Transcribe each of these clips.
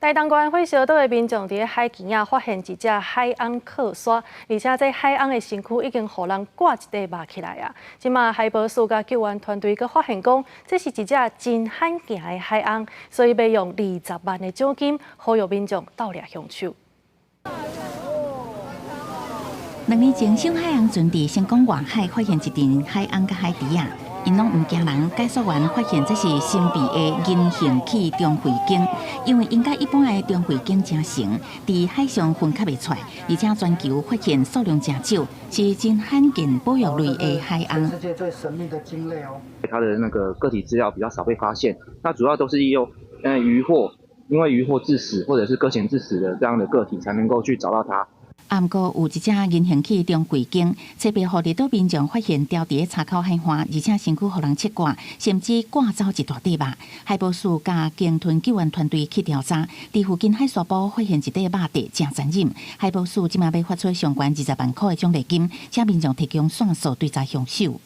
台東縣火燒島的民眾佇咧海墘仔發現一隻海魟靠沙，而且這海魟的身軀已經予人割一塊肉起來啊！這馬海保署佮救援團隊閣發現講，這是一隻真罕見的海魟，所以欲用20萬的獎金呼籲民眾鬥掠兇手。2年前，小海洋船佇成功外海發現一陣海魟佮海豬仔，𪜶攏毋驚人。解說員發現這是神秘的銀杏鰭長喙鯨，因為𪜶佮一般的長喙鯨誠成，佇海上分較袂出來，而且全球發現數量誠少，是真罕見保育類的海魟。世界最神秘的鯨類哦。它的那個個體資料比較少被發現，那主要都是用漁獲，因為漁獲致死或者是擱淺致死的這樣的個體，才能夠去找到它。啊，毋過有一隻銀杏鰭長喙鯨，冊予離島民眾發現牢佇咧岔口海岸，而且身軀予人切割，甚至割走一大塊肉。海保署佮鯨豚救援團隊去調查，佇附近海沙埔發現一塊肉塊，誠殘忍。海保署這馬欲發出上懸20萬箍的獎勵金，請民眾提供線索追查兇手。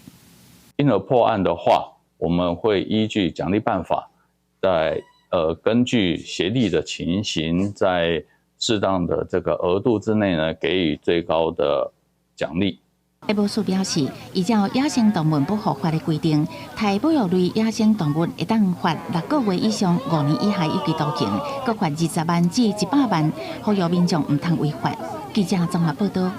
因而破案的話，我們會依據獎勵辦法，在根據協力的情形，在適當的這個額度之內呢，給予最高的獎勵。海保署表示，依照野生動物保護法的規定，刣保育類野生動物會當罰6個月以上5年以下有期徒刑，閣罰20萬至100萬，呼籲民眾毋通違法。記者綜合報道。